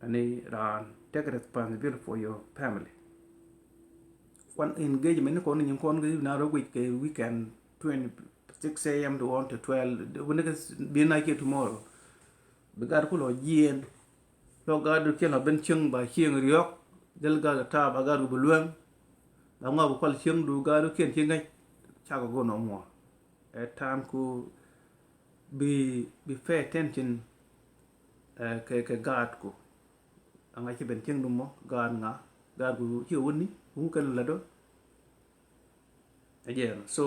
Ani raan take responsibility for your family. Wan engagement ni kɔn ni nyin kɔn kɛ na rɔ guic kɛ weekend twenty six a.m. to one to twelve. Wuni kɛ bi na kiɛ tomorrow. Bi gat ku lɔ jiɛn. Lɔ gat du kiɛn lɔ ben cieŋ ba cieŋ riɔk. Del gat taap a gat ku bi lueŋ. Ba ŋɔak bi kual cieŋ du gat du kiɛn ci ŋäc. Cakɔ go nɔ muɔ. Ɛ time ku bi bi pay attention. Ɛ kɛ kɛ gat ku. Aŋa ci ben cieŋ du mɔ gat ŋa. Gat ku ci wuni wun kɛn la do. Again, so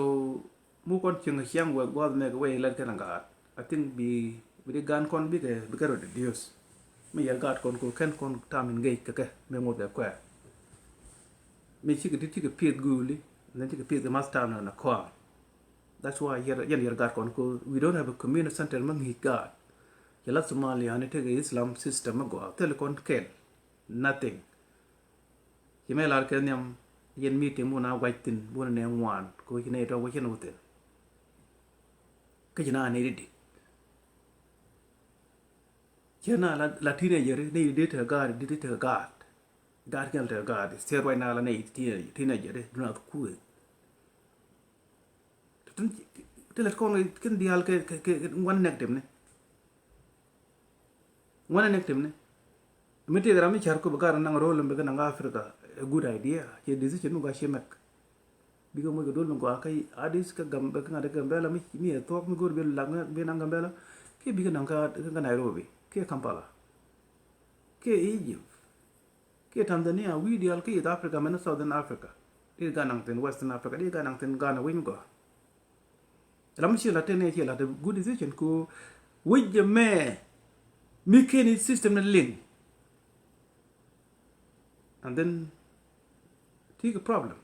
mu kɔn cieŋ ciaŋ wek guath mɛ kɛ wek ilɛt kɛn a gaat. I think bi bi di gan kɔn bikɛ bikɛ rɔ reduce. Mi yɛr gaat kɔn ko kɛn kɔn tam in gec kɛ kɛ mi ŋot kɛ kuɛɛr. Mi cikɛ dit cikɛ pieth guuli, and then cikɛ pieth kɛ math tam na na kɔam. That's why yɛr yɛn yɛr gaat kɔn ko we don't have a community center mi ŋi̱i̱c gaat. Cɛ la Somalia ni tekɛ Islam system mi gɔaa thil kɔn kɛl. Nothing. Ci mɛ lar kɛ nhiam yɛn meeting bun a guac thin bun nɛ ŋuan ko ci nɛ tɔ wecin wuthin. Kä ci na nɛ di dit. Ci na la la teenager nɛ di te gaat di te gaat. Gaat kɛn te gaat. Sɛ right now la nɛ teenager duna kuɛ. Ti lɛ kɔn kɛn dial kɛ kɛ kɛ ŋuan nɛk dem ni. Ŋuan nɛk dem ni. Mi tëëk ram mi car ku bi gar naŋ rol mi bi kɛ naŋ Africa. A good idea. Ci decision mi gua ci mɛk. Bikɛ moc kɛ dol mi gua kä Addis kä Gam bɛ kä ŋa̱t kä Gambela mi mi ɛ thuɔk mi go̱r bi lak bi naŋ Gambela. Kiɛ bikɛ naŋ kä kä Nairobi kiɛ Kampala kiɛ Egypt. Kiɛ Tanzania wi̱i̱ diaal kiɛ East Africa mɛn Southern Africa. Di gan naŋ thin Western Africa di gan naŋ thin Ghana wi̱i̱ mi gɔaa. Ram mi ci la thin ɛ ci la the good decision ku wi̱c jɛ mɛ mi keni system ni liŋ. And then ti kɛ problem.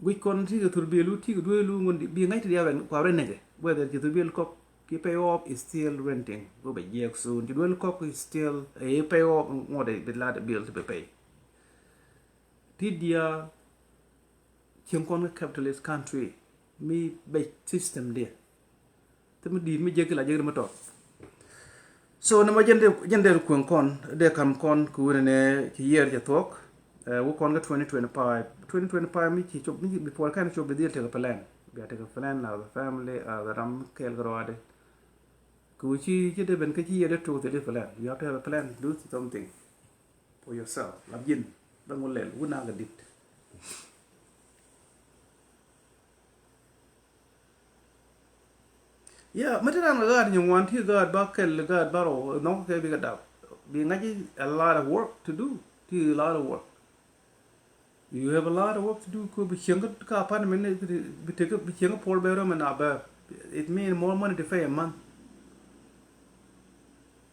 Guic kɔn ti kɛ thurbiɛlu ti kɛ duelu ŋun bi ŋa̱c ti diaal kua rɛ nɛkɛ whether ci thurbiɛl kɔk ki pay off is still renting. Go bɛ jiɛk soon ci duel kɔk is still a pay off ŋuɔt bi lat bill ti bɛ pay. Ti diaal cieŋ kɔn kä capitalist country mi bɛ system diɛ. Thim mi di̱i̱t mi jek ki la jek ri mi tɔt. So ni ma jɛn dee jɛn dee kueŋ kɔn dee kam kɔn ku wini ne ci yiɛɛr cɛ thuɔk. Ɛ wä kɔn kä twenty twenty-five, twenty twenty-five mi ci cop mi before kɛn cop bi dhil tekɛ plan. Bia tekɛ plan la the family la the ram kɛɛl kɛ rɔɔdɛ. Ku ci ci dee ben kä ci yiɛɛr dee tok thil plan, you have to have a plan, do something for yourself. Lap ji̱n bä ŋu lɛl wun a kɛ dit. Yeah, mɛ ti ran kɛ gaat nyin wan ti gaat ba kɛl gaat ba rɔ nɔk kɛ bikɛ dap. Bi ŋa̱c a lot of work to do. Ti a lot of work. You have a lot of work to do. Ko bi cieŋ ka apartment ni bi tek bi cieŋ ka pol bɛ rɔ mɛ na bɛ. It mean more money to pay a month.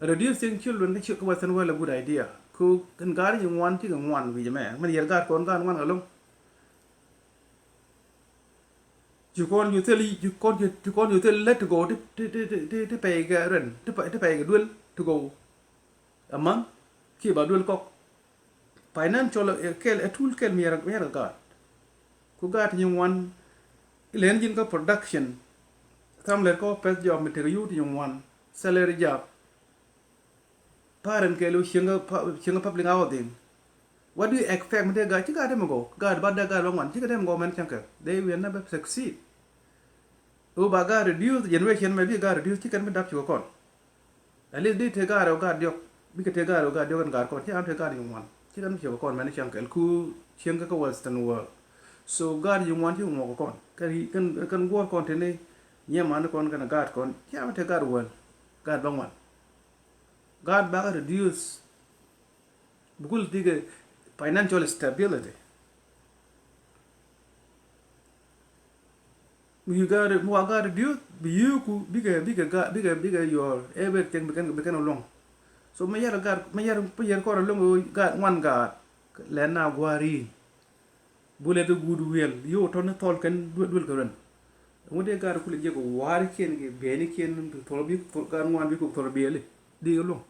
Reducing children ka ciek ka Western world a good idea. Ko kɛn gaat nyin wan ti kɛ ŋuan wi̱c mɛ mɛ yɛr gaat kɔn gaat ŋuan ka loŋ. Ci kɔn ju thil ci kɔn ju ci kɔn ju thil lät ti gɔw ti ti ti ti ti pɛy kɛ ren ti pɛy ti pɛy kɛ duel ti gɔw. A month kiɛ ba duel kɔk. Financial ɛ kɛl ɛ tool kɛl mi yɛr mi yɛr kɛ gaat. Ku gaat nyin wan ilɛn ji̱n kä production. Tham lɛt kɔ pɛth job mi tek yut nyin wan salary job. Parent kɛɛliw cieŋ kä public housing. What do you expect mi dee gaat ci gaat dee mi gɔw gaat ba dee gaat ba ŋuan ci gaat dee mi gɔw mɛn cäŋ kɛ they will never succeed. Wu ba gaat reduce generation mɛ bi gaat reduce ci kɛn bi dap ci kɛ kɔn. At least di te gaat rɛw gaat diɔk bikɛ te gaat rɛw gaat diɔk kɛn gaat kɔn ci an te gaat yi ŋuan ci kɛn bi ci kɛ kɔn mɛn cäŋ kɛl ku cieŋ kä kä Western world. So gaat yi ŋuan ci kɛ ŋuɔk kɛ kɔn kɛn kɛn guɔ̱r kɔn tini. Nyiɛ man kɔn kɛn gaat kɔn ci an te gaat wäl gaat ba ŋuan. Gaat bakɛ reduce. Bi kul thikɛ financial stability. Mi yu gaat mi wa gaat reduce bi yuku bikɛ bikɛ gaat bikɛ bikɛ your everything bikɛn bikɛn luŋ. So mi yɛr gaat mi yɛr mi yɛr kɔr luŋ gaat ŋuan gaat lɛn na guari. Bulɛ ti guut wiɛl yio̱w tɔ̱ni thɔl kɛn duel kɛ ruɛn. Ŋut dee gaat kulɛ jiɛk wa̱a̱ri kiɛn kɛ biɛni kiɛn thɔl bi gaat ŋuan bi kok thɔl biɛli di kɛ luɔ̱ŋ.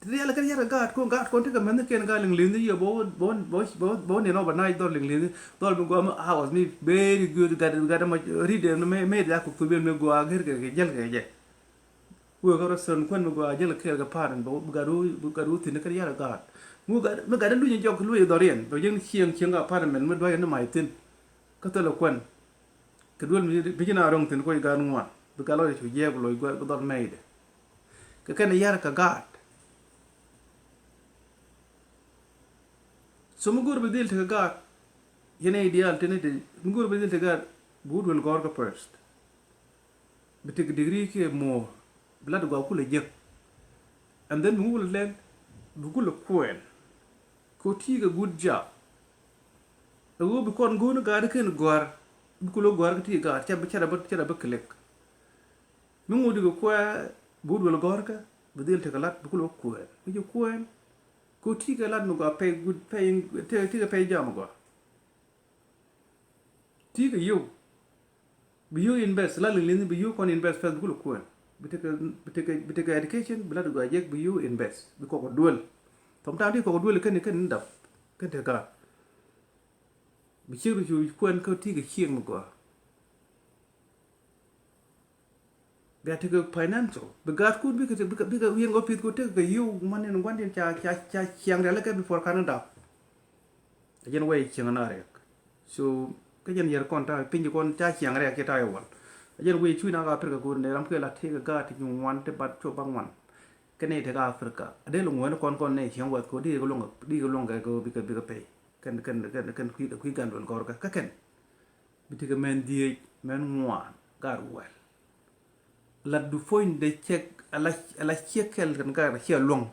Ti rial kɛn yɛt kɛ gaat kɔn, gaat kɔn ti kɛ mɛn ni kɛn gaat liŋ liŋ ni yɛ bɔ bɔ bɔ bɔ ni nɔ bɛ nac dhɔr liŋ liŋ ni dhɔr mi gɔam house mi very good gat gat ma ri de mi mi ya ku ku ben mi gɔa gir kɛ jɛl kɛ jɛ. Wee kɛ restaurant kuɛn mi gɔaa jɛl kɛɛl kɛ apartment bɛ gat ru gat ru thin kɛ yar gaat. Mi gat mi gat luny jɔk luny dhɔriɛn bɛ jɛn cieŋ cieŋ kɛ apartment mi duac ni mac thin. Kä thilɛ kuɛn kɛ duel mi bi jin a rɔŋ thin kuɔc gaat ŋuan bi gat lɔc cu jiɛɛk bi loc guɛl bi dhɔr mɛyde. Kɛ kɛn yar kɛ gaat. So mi go̱r bi dhil tekɛ gaat. Yɛn ɛ diaal tini ti mi go̱r bi dhil tekɛ gaat. Bi wut wel gɔr kɛ first. Bi tek degree kiɛ more bi lat gɔaa kulɛ jek. And then bi ŋuk lɛ lɛl bi kulɛ kuɛɛn. Kɛ ti kɛ good job. Ɛ ɣöö bi kɔn go̱o̱n gaat kɛn gɔ̱a̱r bi kulɛ gɔ̱a̱r kɛ ti gaat cɛ bi cɛ rɛ bä cɛ rɛ bä click. Mi ŋuk di kɛ kuɛɛ bi wut wel gɔ̱rkä bi dhil tekɛ lat bi kulɛ kuɛɛn mi ci kuɛɛn. Kɛ ti kɛ lat mi gɔaa pɛy good pɛy ti kɛ pɛy jam gɔaa. Ti kɛ yio̱w. Bi yio̱w invest la liŋ liŋ bi yio̱w kɔn invest first bi kulɛ kuɛn. Bi tekɛ bi tekɛ bi tekɛ education bi la ti gɔaa jek bi yio̱w invest bi kɔk duel. Sometimes ti kɔk duel kɛn kɛn dap kɛn tekɛ. Bi ciek bi cu kuɛn kä ti kɛ ciek mi gɔaa. Bia tekɛ financial bi gaatkun bikɛ bikɛ bikɛ wi̱i̱n gɔ pith ku tekɛ kɛ yiw man in gua̱n in ca ca ca ciaŋ rial kɛ before Canada. A jɛn wee ciaŋ na riɛk. So kä jɛn yɛr kɔn ta piny kɔn ca ciaŋ riɛk ci ta yɛ wal. A jɛn wee cuy na ka Africa kun ne ram kɛ la tekɛ gaat ti ŋuan ti bat cuɔ ba ŋuan. Kɛ ne tekɛ Africa a dee luŋ wee ni kɔn kɔn ne ciaŋ wɛth ko di kɛ luŋ di kɛ luŋ kɛ ko bikɛ bikɛ pay. Kɛn kɛn kɛn kɛn kui̱ kui̱ gan duel gɔr kɛ kɛn. Bi tekɛ mɛn dhieec mɛn ŋuan gaat wɛl. Lat du puɔ̱ny de ciek ala ala ciek kɛl kɛn gaat ciɛ luɔ̱ŋ.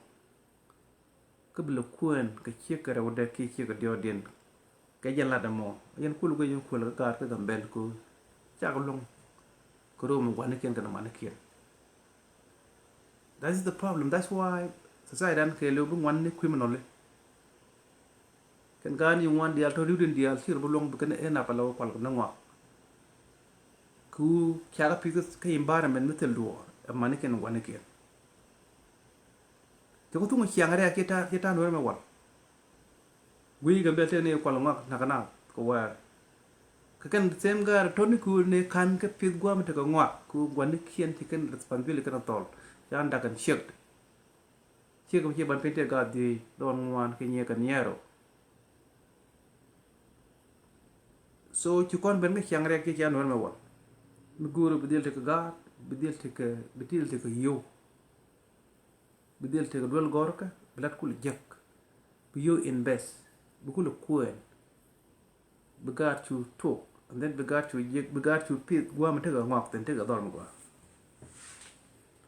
Kä bi lɛ kuɛɛn kɛ ciek kɛ rɛwdɛ kiɛ ciek kɛ diɔɔdiɛn. Kɛ jɛn lat ɛmɔ yɛn kul kɛ yɛn kuɛl kɛ gaat kɛ Gambɛl ko cak luɔ̱ŋ. Kɛ room guanikiɛn kɛn manikiɛn. That is the problem. That's why society dan kɛɛliw bi ŋuan ni criminally. Kɛn gaat ni ŋuan diaal tɔ riwdin diaal cir bi luɔŋ bi kɛn en apalɛ wä kual kɛ ni ŋuak. Ku cakɛ pi̱th kä environment mi thil duɔɔr ɛ mani kɛn guani kɛn. Cɛ ku thuŋ ciaŋ rɛɛk ci ta̱a̱ ci ta̱a̱ nuɔ̱r mɛ wal. Guiy Gambɛl tëë ni kual ŋuak nak nak kɛ wɛɛr. Kɛ kɛn same gaat tɔni ku ni kan kɛ pi̱th guam tekɛ ŋuak ku guani kiɛn ci kɛn responsibility kɛn thɔl. Ca dak kɛn ciek. Ciek mi ci ban piny tëë gaat dhiec dhɔn ŋuan kɛ nyiek kɛ niɛɛro. So ci kɔn ben kä ciaŋ rɛɛk ci cia nuɛl mɛ wal. Mi go̱o̱r bi dhil tekɛ gaat bi dhil tekɛ bi dhil tekɛ yio̱w. Bi dhil tekɛ duel gɔrkä bi lat kul jek. Bi yio̱w invest bi kul kuɛɛn. Bi gaat cu tok and then bi gaat cu jek bi gaat cu pith guam tekɛ ŋɔak thin tekɛ dhɔl mi gɔaa.